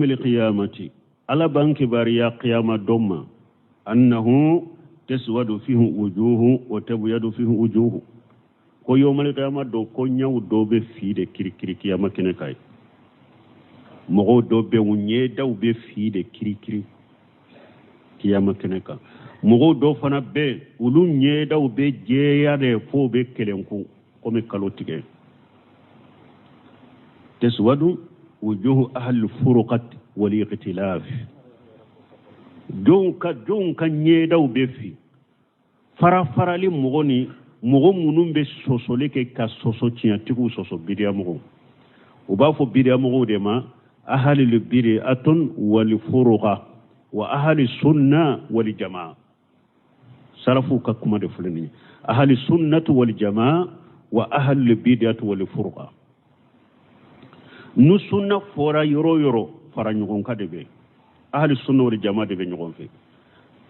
Yawmil qiyamati, Ala b'an kibaruya qiyama don ma, annahu taswadu fihi wujuhu wa tabyadu fihi wujuhu, ko yawmal qiyama don, ko ɲɛw dɔw bɛ fi de kirikiri kiyama kɛnɛ kan ye. Mɔgɔw dɔw bɛ u ɲɛdaw bɛ fi de kirikiri kiyama kɛnɛ kan. Mɔgɔw dɔw fana bɛ olu ɲɛdaw bɛ jɛya de f'o bɛ kelenku komi kalo tigɛ. Taswadu wujuhu ahli furuqat wal ikhtilaf, jɔnw ka ɲɛdaw bɛ fi fara farali mɔgɔ ni mɔgɔ minnu bɛ sɔsɔli kɛ ka sɔsɔ tiɲɛtigiw sɔsɔ, bidiya mɔgɔw. U b'a fɔ bidiya mɔgɔw de ma ahalil bid'atun wal furuqa wa ahali sunna wal jamaa. Salafuw ka kuma de filɛ nin ye: ahali sunnatu wal jamaa wa ahalil bid'atu wal furuqa. Nu sunna fɔra yɔrɔ o yɔrɔ, fara ɲɔgɔn kan de bɛ, ahali sunna wal jamaa de bɛ ɲɔgɔn fɛ.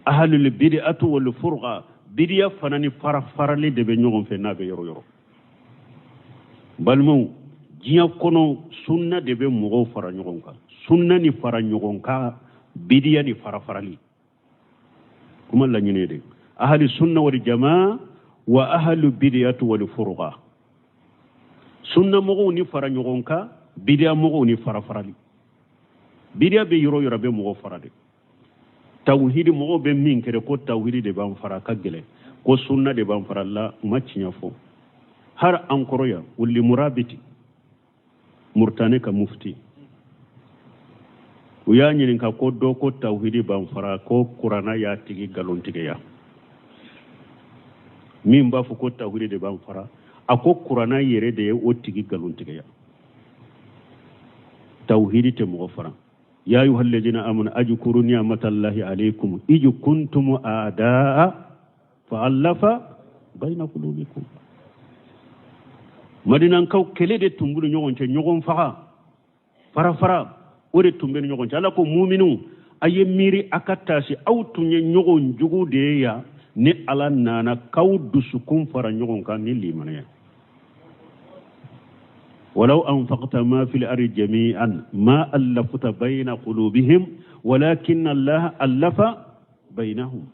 Ahalil bid'atu wal furqa, bidiya fana ni fara farali de bɛ ɲɔgɔn fɛ n'a bɛ yɔrɔ yɔrɔ. Balimaw, diɲɛ kɔnɔ sunna de bɛ mɔgɔw fara ɲɔgɔn kan, sunna ni fara ɲɔgɔn kan, bidiya ni fara farali. Kuma laɲini de: ahali sunna wal jamaa wa ahalu bidiyatu wal furqa, sunna mɔgɔw ni fara ɲɔgɔn kan, bidiya mɔgɔw ni fara farali. Bidiya bɛ yɔrɔ yɔrɔ bɛ mɔgɔ fara de. Tawhidi, mɔgɔw bɛ min kɛrɛ ko tawhidi de b'an fara, ka gɛlɛn ko sunna de b'an fara la, u ma tiɲɛ fɔ. Har an kɔrɔ yan, wuli murabiti Murutani ka mufti, u y'a ɲininka ko dɔ ko tawhidi b'an fara, ko kuranna y'a tigi nkalontigiya. Min b'a fɔ ko tawhidi de b'an fara, a ko kuranna yɛrɛ de ye o tigi nkalontigiya. Tawhidi tɛ mɔgɔ fara. Ya ayuha alladhina amanu ajkuru ni'matallahi alaykum ij kuntum a'daa fa allafa bayna qulubikum. Madinankaw, kɛlɛ de tun b'u ni ɲɔgɔn cɛ, ɲɔgɔn faga, fara fara, o de tun bɛ ni ɲɔgɔn cɛ. Ala ko muminu, a ye miiri, a ka taasi, aw tun ye ɲɔgɔn jugu de ye yan, ni Ala nana k'aw dusukun fara ɲɔgɔn kan ni limaniya. Walaw anfaqta ma fil ardi jami'an ma allafta bayna qulubihim walakin Allah allafa bainahum.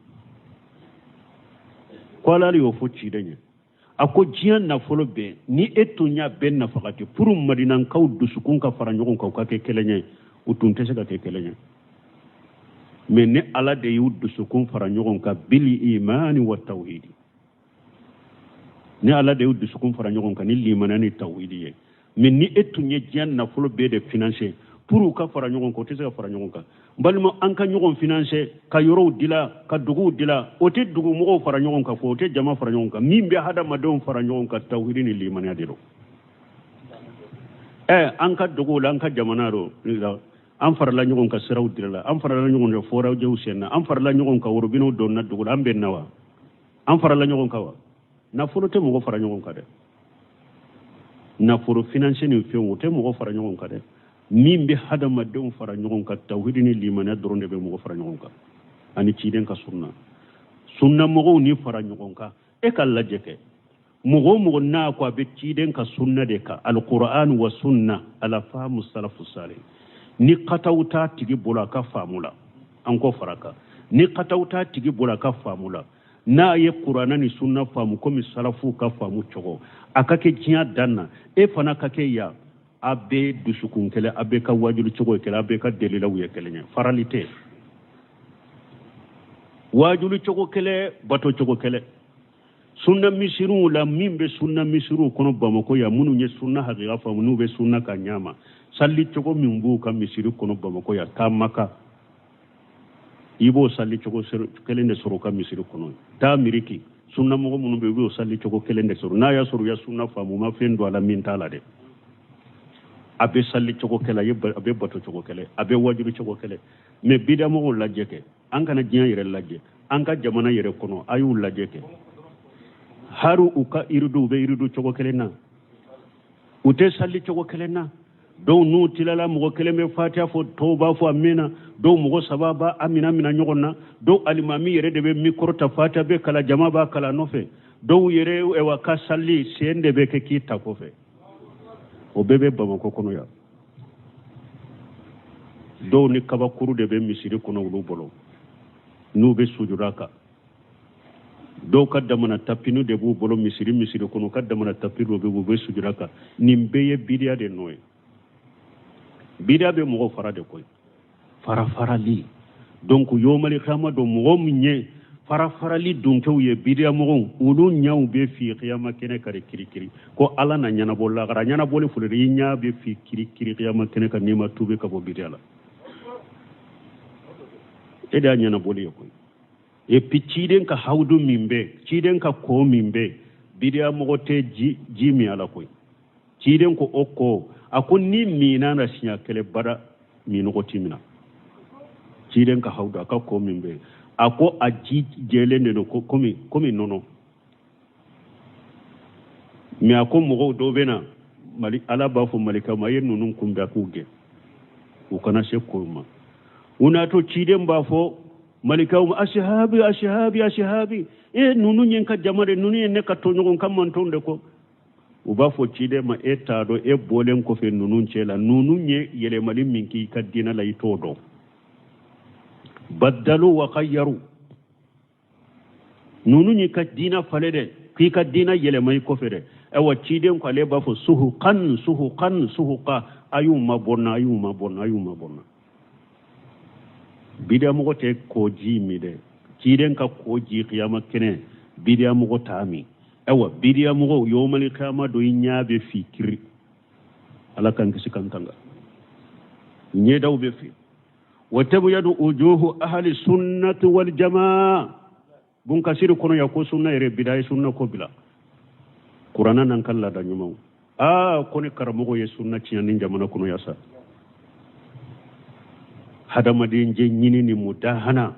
Ko Ala y'o fɔ ciden ye, a ko diɲɛ nafolo bɛɛ, ni e tun y'a bɛɛ nafagati pour Madinankaw dusukun ka fara ɲɔgɔn kan, u ka kɛ kelen ye, u tun tɛ se ka kɛ kelen ye. Mais ni Ala de y'u dusukun fara ɲɔgɔn kan bil imani wa tawhidi, ni Ala de y'u dusukun fara ɲɔgɔn kan ni limaniya ni tawhidi ye. Mais ni e tun ye diɲɛ nafolo bɛɛ de financer pour u ka fara ɲɔgɔn kan, o tɛ se ka fara ɲɔgɔn kan. N balima, an ka ɲɔgɔn financer ka yɔrɔw dila, ka duguw dila, o tɛ dugumɔgɔw fara ɲɔgɔn kan fɔ, o tɛ jama fara ɲɔgɔn kan. Min bɛ hadamadenw fara ɲɔgɔn kan, tawhidi ni limaniya de don. Ɛ, an ka duguw la, an ka jamana do la, an farala ɲɔgɔn kan siraw dila, an farala ɲɔgɔn kan foragew sen na, an farala ɲɔgɔn kan worobinɛw donna dugu la, an bɛ na wa? An farala ɲɔgɔn kan wa? Nafolo tɛ mɔgɔ fara ɲɔgɔn kan dɛ. Nafolo finance ni fɛnw, o tɛ mɔgɔ fara ɲɔgɔn kan dɛ. Min bɛ hadamadenw fara ɲɔgɔn kan, tawhidi ni limaniya dɔrɔn de bɛ mɔgɔ fara ɲɔgɔn kan, ani ciden ka sunna. Sunna mɔgɔw ni fara ɲɔgɔn kan, e ka lajɛ kɛ, mɔgɔ o mɔgɔ n'a ko a bɛ ciden ka sunna de kan, alquran wa sunna ala fahamu salafu salih, ni kataw t'a tigi bolo a ka faamu la, an kɔ fara kan, ni kataw t'a tigi bolo a ka faamu la, n'a ye kuranna ni sunna faamu komi salafuw ka faamu cogo, a ka kɛ diɲɛ dan na, e fana ka kɛ yan, a bɛɛ dusukun kɛlɛ, a bɛɛ ka wajuli cogo ye kɛlɛ, a bɛɛ ka delilaw ye kelen ye, farali tɛ, wajuli cogo kɛlɛ, bato cogo kɛlɛ. Sunna misiriw la, min bɛ sunna misiriw kɔnɔ Bamakɔ yan, minnu ye sunna hakika faamu, n'u bɛ sunna ka ɲama sali cogo min b'u ka misiri kɔnɔ Bamakɔ yan, taa Maka, i b'o sali cogo kelen de sɔrɔ u ka misiri kɔnɔ. Taa Miriki, sunnamɔgɔ minnu bɛ yen, i b'o sali cogo kelen de sɔrɔ. N'a y'a sɔrɔ u ya sunna faamu, u ma fɛn don a la min t'a la dɛ. A bɛ sali cogo kɛlɛ, a bɛ bato cogo kɛlɛ, a bɛ wajibi cogo kɛlɛ. Mais bidamɔgɔw lajɛ kɛ, an kana diɲɛ yɛrɛ lajɛ, an ka jamana yɛrɛ kɔnɔ, a y'u lajɛ kɛ, hari u ka iridu, u bɛ iridu cogo kelen na, u tɛ sali cogo kelen na. Dɔw n'u tilala, mɔgɔ kelen bɛ fatiya fɔ, tɔw b'a fɔ amina. Dɔw mɔgɔ saba b'a amina mina ɲɔgɔn na. Dɔw alimami yɛrɛ de bɛ mikoro ta, fatiya bɛ kala, jama b'a kala nɔfɛ. Dɔw yɛrɛ wa ka sali sen de bɛ kɛ k'i ta kɔfɛ. O bɛɛ bɛ Bamakɔ kɔnɔ yan. Dɔw ni kabakuru de bɛ misiri kɔnɔ olu bolo n'u bɛ sujuda kan. Dɔw ka damana tapini de b'u bolo misiri kɔnɔ, ka damana tapi dɔ bɛ u bɛ sujuda kan. Nin bɛɛ ye bidiya de nɔ ye. Bidiya bɛ mɔgɔ fara de koyi, farafarali. Donc yomali kiyama don, mɔgɔ min ye farafarali donkɛw ye, bidiya mɔgɔw, olu ɲɛw bɛ fi kiyama kɛnɛ kan de kirikiri, ko Ala na ɲɛnabɔ lagara. Ɲɛnabɔli filɛ dɛ, i ɲɛ bɛ fi kirikiri kiyama kɛnɛ kan n'i ma tubi ka bɔ bidiya la. E de y'a ɲɛnabɔli ye koyi. Et puis ciden ka hawudu min bɛ, ciden ka ko min bɛ, bidiya mɔgɔ tɛ ji min a la koyi. Ciden ko o ko, a ko ni minna na siɲɛ kelen bada minɔgɔ ti mina. Ciden ka hawudu, a ka ko min bɛ, a ko a ji jɛlen de don komi nɔnɔ. Mais a ko mɔgɔw dɔw bɛ na mali, Ala b'a fɔ malika ma, a ye ninnu kunbɛn, a k'u gɛn, u kana se ko ma. U n'a to ciden b'a fɔ malikaw ma, asihabi, asihabi, asihabi, e ninnu ye n ka jama de, ninnu ye ne ka tɔɲɔgɔn ka mantonw de ko. U b'a fɔ ciden ma, e t'a dɔn, e bɔlen kɔfɛ ninnu cɛ la, ninnu ye yɛlɛmali min k'i ka diinɛ la, i t'o dɔn. Baddalu wa khayyaru, ninnu y'i ka diinɛ falen dɛ, k'i ka diinɛ yɛlɛma i kɔfɛ dɛ. Ayiwa, ciden ko ale b'a fɔ suhukan, suhukan, suhuka, a y'u mabɔ n na, a y'u mabɔ n na, a y'u mabɔ n na. Bidiyamɔgɔ tɛ koji min dɛ, ciden ka koji kiyama kɛnɛ, bidiyamɔgɔ t'a min. Ayiwa, bidiyamɔgɔ yomali kiyama don, i ɲɛ bɛ fi kiri. Ala k'an kisi k'an tanga. Ɲɛdaw bɛ fi. Wa tabyadu wujuhu ahli sunnati wal jamaa. Bunkasiri kɔnɔ ya ko sunna yɛrɛ bida ye, sunna ko bila. Kuranna n'an ka laada ɲumanw. Aa, ko ni karamɔgɔ ye sunna tiɲɛ ni jamana kɔnɔ ya sa. Hadamaden jɛ ɲini ni mudahana.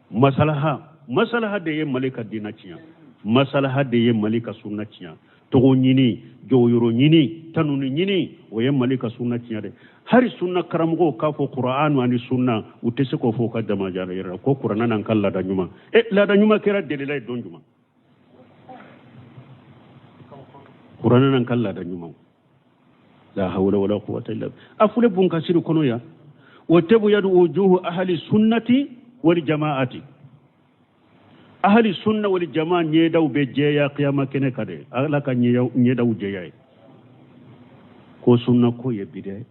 Masalaha, masalaha de ye Mali ka diinɛ tiɲɛ. Masalaha de ye Mali ka sunna tiɲɛ. Tɔgɔ ɲini, jɔyɔrɔ ɲini, tanuni ɲini, o ye Mali ka sunna tiɲɛ dɛ. Hali sunna karamɔgɔw k'a fɔ Kur'an ani sunna, u tɛ se k'o fɔ u ka jama jara yɛrɛ la ko Kur'an n'an ka laada ɲuman. E, laada ɲuman kɛra delila ye don jumɛn? Kur'an n'an ka laada ɲuman. La hawla wala quwwata illa billah. A filɛ bunkasiri kɔnɔ yan. Wa tabyadu wujuhu ahli sunnati wal jamaati. Ahli sunna wal jamaa ɲɛdaw bɛ jɛya kiyama kɛnɛ kan dɛ. Ala ka ɲɛdaw jɛya ye. Ko sunna ko ye bidɛ.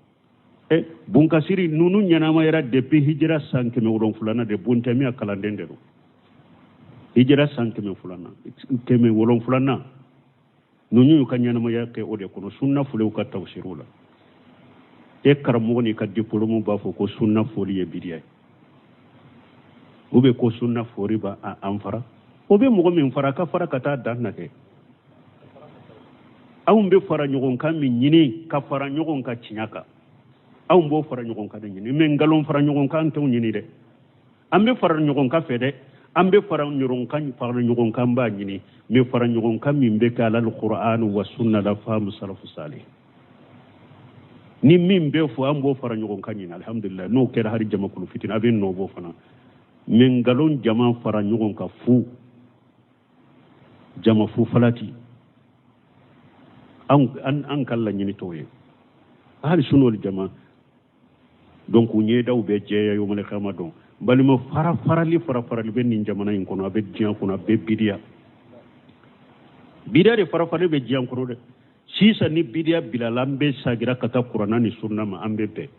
E, bunkasiri ninnu ɲɛnamayara depuis hijira san 700 de, buntɛmiya kalanden de don. Hijira san kɛmɛ filanan, kɛmɛ wolonfilanan, ninnu y'u ka ɲɛnamaya kɛ o de kɔnɔ. Sunna fɔlen u ka tafsiriw la. E karamɔgɔ n'i ka diplôme b'a fɔ ko sunna fɔli ye bidiya ye, ou bien ko sunna fɔli b'a an fara. O bɛ mɔgɔ min fara, a ka fara ka taa dan na kɛ. Anw bɛ fara ɲɔgɔn kan min ɲini, ka fara ɲɔgɔn kan tiɲɛ kan, anw b'o fara ɲɔgɔn kan de ɲini. Mais nkalon fara ɲɔgɔn kan, an t'o ɲini dɛ. An bɛ fara ɲɔgɔn kan fɛ dɛ, an bɛ fara ɲɔgɔn kan, fara ɲɔgɔn kan b'a ɲini, mais fara ɲɔgɔn kan min bɛ kɛ alal Qur'an wa sunna la faamu salafu salih. Ni min bɛ fɔ, an b'o fara ɲɔgɔn kan ɲini. Alhamdulillah, n'o kɛra hali jamakulu fitinin, a bɛ nɔ bɔ fana. Mais nkalon jama fara ɲɔgɔn kan fu, jama fu falati, an ka laɲini t'o ye. Hali sunna wal jama. Donc u ɲɛdaw bɛ jɛya yomali kama don. Balima, fara farali, fara farali bɛ nin jamana in kɔnɔ, a bɛ diɲɛ kɔnɔ, a bɛ bidiya. Bidiya de fara farali bɛ diɲɛ kɔnɔ dɛ. Sisan ni bidiya bilala, an bɛ sagira ka taa Kuranna ni sunna ma, an bɛ bɛn.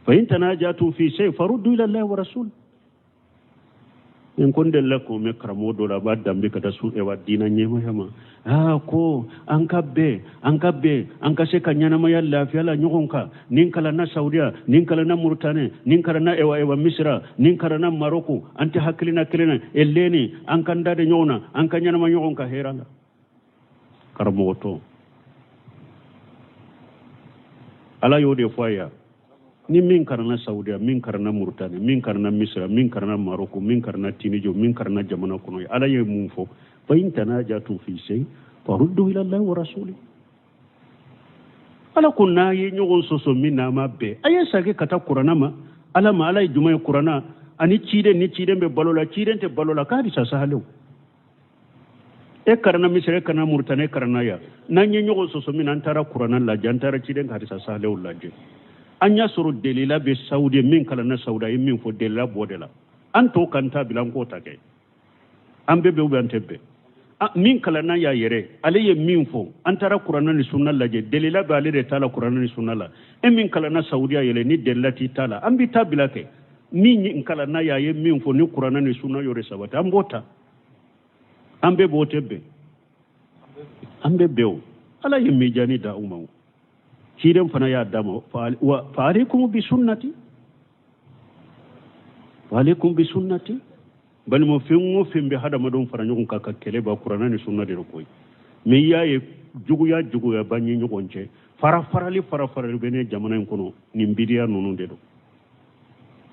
Fa in tanajatu fi shay faruddu ila Allahi wa rasul. N ko n delila k'o mɛn karamɔgɔ dɔ la, a b'a danbe ka taa sun ɛwa diinɛ ɲɛmaya ma. Aa, ko an ka bɛn, an ka bɛn, an ka se ka ɲɛnamaya lafiya la ɲɔgɔn kan. Nin kalanna Saudiya, nin kalanna Mauritanie, nin kalanna ɛwa Misira, nin kalanna Maroko, an tɛ hakilina kelen na. E leni, an k'an da de ɲɔgɔn na, an ka ɲɛnama ɲɔgɔn kan hɛrɛ la. Karamɔgɔ tɔ, Ala y'o de fɔ a ye. Ni min karanna Saudiya, min karanna Mauritanie, min karanna Misira, min karanna Maroko, min karanna Tunisie, min karanna jamana kɔnɔ, Ala ye mun fɔ? Fa in tanajatu fi shay faruddu ila Allahi wa rasuli. Ala ko n'a ye ɲɔgɔn sɔsɔ min n'a ma bɛn, a ye segin ka taa Kuranna ma, Ala ma. Ala ye jumɛn ye? Kuranna ani ciden. Ni ciden bɛ balo la, ciden tɛ balo la, k'a hadisa sahalew. E karanna Misira, e karanna Mauritanie, e karanna yan, n'an ye ɲɔgɔn sɔsɔ min na, an taara Kuranna lajɛ, an taara ciden ka hadisa sahalew lajɛ. An y'a sɔrɔ delila bɛ Sawudi min kalanna Sawudi a ye min fɔ delila b'o de la. An t'o kan ta bila an k'o ta kɛ. An bɛ bɛn ou bien an tɛ bɛn. Min kalanna y'a yɛrɛ ale ye min fɔ an taara kuranɛ ni sunna lajɛ delila bɛ ale de ta la kuranɛ ni sunna la. E min kalanna Sawudiya yɛlɛ ni delila t'i ta la an b'i ta bila kɛ. Min kalanna y'a ye min fɔ ni kuranɛ ni sunna y'o de sabati an b'o ta. An bɛɛ b'o tɛ bɛn. An bɛ bɛn o. Ala ye mijani da u ma o. Ciden fana y'a d'a ma fa alaikum bi sunnati. Fa alaikum bi sunnati. Balima fɛn o fɛn bɛ hadamadenw fara ɲɔgɔn kan ka kɛlɛ ban kuranɛ ni sunna de koyi. Mais i y'a ye juguya juguya b'an ni ɲɔgɔn cɛ fara farali fara farali bɛ ne jamana in kɔnɔ nin bidiya ninnu de don.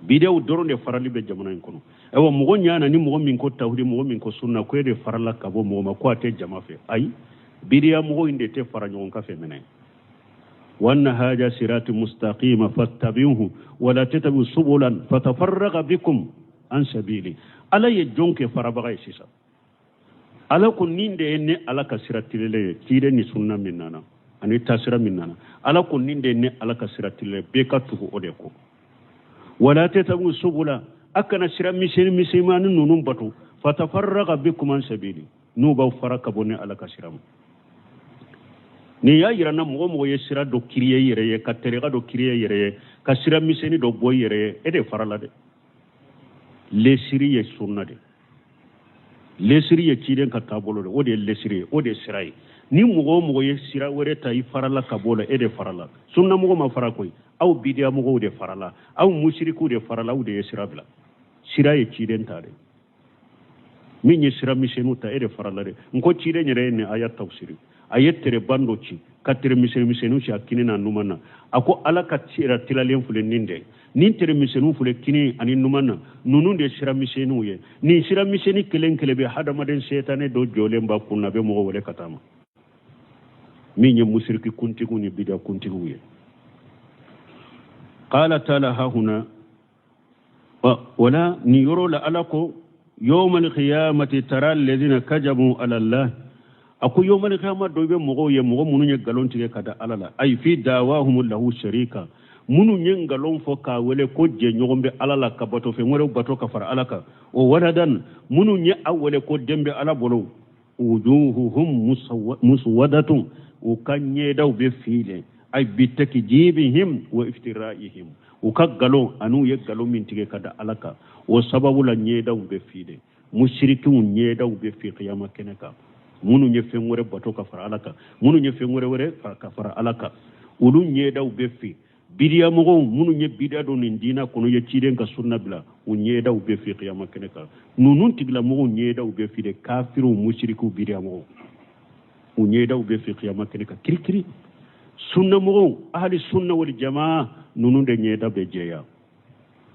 Bidiyaw dɔrɔn de farali bɛ jamana in kɔnɔ. Ayiwa mɔgɔ ɲana ni mɔgɔ min ko tawhidi mɔgɔ min ko sunna ko e de farala ka bɔ mɔgɔ ma ko a tɛ jama fɛ. Ayi bidiya mɔgɔ in de tɛ fara ɲɔgɔn kan fɛ minɛ. Wa anna hadha sirati mustaqima fattabi'uhu wa la tattabi'u subulan fatafarraqa bikum an sabili. Ala ye jɔn kɛ farabaga ye sisan. Ala ko nin de ye ne Ala ka sira tilelen ye ciden ni sunna min nana ani taasira min nana. Ala ko nin de ye ne Ala ka sira tilelen bɛɛ ka tugu o de kɔ. Wala tatabu subula a kana sira misɛnnin misɛnmanin ninnu bato fatafarraqa bikum an sabili n'u b'aw fara ka bɔ ne Ala ka sira ma. Nin y'a yira na mɔgɔ mɔgɔ ye sira dɔ kiriye i yɛrɛ ye ka tɛrɛka dɔ kiriye i yɛrɛ ye ka sira misɛnnin dɔ bɔ i yɛrɛ ye e de farala dɛ. Lesiri ye sunna de. Lesiri ye ciden ka taabolo de o de ye lesiri ye o de ye sira ye. Ni mɔgɔ o mɔgɔ ye sira wɛrɛ ta i farala ka bɔ o la e de farala. Sunna mɔgɔ ma fara koyi. Aw bidiya mɔgɔw de farala aw musirikiw de farala aw de ye sira bila. Sira ye ciden ta de. Min ye sira misɛnninw ta e de farala dɛ. N ko ciden yɛrɛ ye nin aya tafsiri. A ye tereban dɔ ci ka tere misɛnnin misɛnninw ci a kini n'a numan na. A ko Ala ka sira tilalen filɛ nin de. Nin tere misɛnninw filɛ kini ani numan na ninnu de sira misɛnninw ye. Nin sira misɛnnin kelen kelen bɛ hadamaden setanɛ dɔ jɔlen b'a kun na a bɛ mɔgɔ wele ka taa ma. Min ye musiriki kuntigiw ni bida kuntigiw ye. Qala taala hahuna wala nin yɔrɔ la Ala ko yawmal qiyamati tara alladhina kajabu ala Allah. A ko yawmal qiyamah dɔ bɛ mɔgɔw ye mɔgɔ minnu ye nkalon tigɛ ka da Ala la. Ay fi dawahum lahu sharika. Minnu ye nkalon fɔ k'a wele ko jɛɲɔgɔn bɛ Ala la ka bato fɛn wɛrɛw bato ka fara Ala kan. O waladan minnu ye a wele ko den bɛ Ala bolo. Wujuhuhum muswadatun u ka ɲɛdaw bɛ filen. Ay bitakjibihim wa iftiraihim. U ka nkalon an'u ye nkalon min tigɛ ka da Ala kan. O sababu la ɲɛdaw bɛ filen. Musirikiw ɲɛdaw bɛ fin kiyama kɛnɛ kan. Minnu ye fɛn wɛrɛ bato ka fara Ala kan. Minnu ye fɛn wɛrɛ wɛrɛ ka fara Ala kan. Olu ɲɛdaw bɛ fin. Bidiya mɔgɔw minnu ye bidiya don nin diinɛ kɔnɔ ye ciden ka sunna bila u ɲɛdaw bɛ fin kiyama kɛnɛ kan. Ninnu tigilamɔgɔw ɲɛdaw bɛ fin de kafiriw musirikiw bidiya mɔgɔw. U ɲɛdaw bɛ fin kiyama kɛnɛ kan kirikiri. Sunna mɔgɔw ahli sunna wal jamaa ninnu de ɲɛda bɛ jɛya.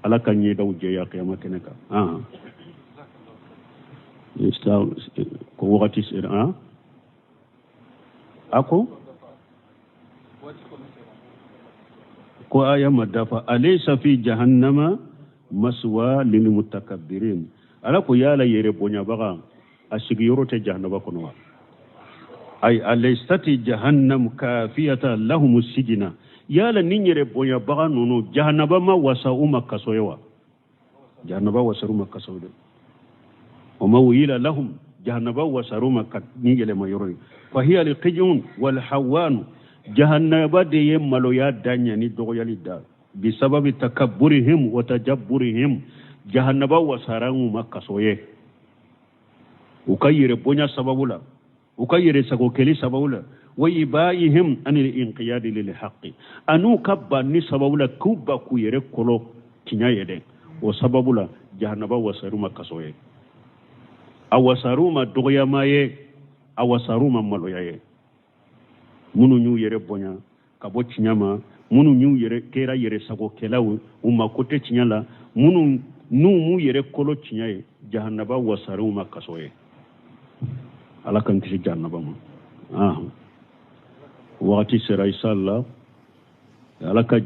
Ala ka ɲɛdaw jɛya kiyama kɛnɛ kan. Ko wagati sera a ko ko aya ma dafa alaysa fi jahannama maswa lil mutakabbirin. Ala ko yala yɛrɛ bonyabaga a sigiyɔrɔ tɛ jahannaba kɔnɔ wa? Ay alaysati jahannam kafiyata lahum sijina. Yala ni yɛrɛ bonyabaga ninnu jahannaba ma wasa u ma kaso ye wa? Jahannaba wasaru ma kaso de. O ma wila lahum jahannaba wasaru ma ka ni yɛlɛma yɔrɔ ye. Fa hiya alqijun wal hawan. Jahannaba de ye maloya da ɲɛ ni dɔgɔyali da. Bisababi takabburihim wa tajabburihim. Jahannaba wasara u ma kaso ye. U ka yɛrɛ bonya sababu la. U ka yɛrɛ sago kɛli sababu la. Wa ibaihim anil inqiyadi lil haqqi. An'u ka banni sababu la k'u ba k'u yɛrɛ kɔlɔ tiɲɛ ye dɛ. O sababu la jahannaba wasaru ma kaso ye. A wasaru ma dɔgɔyama ye. A wasaru ma maloya ye. Minnu y'u yɛrɛ bonya ka bɔ tiɲɛ ma, minnu y'u yɛrɛ kɛra yɛrɛ sagokɛlaw u mako tɛ tiɲɛ la, minnu n'u m'u yɛrɛ kolo tiɲɛ ye, jahannaba wasaru ma kaso ye. Ala k'an kisi jahannaba ma. Wagati sera inshallah. Ala ka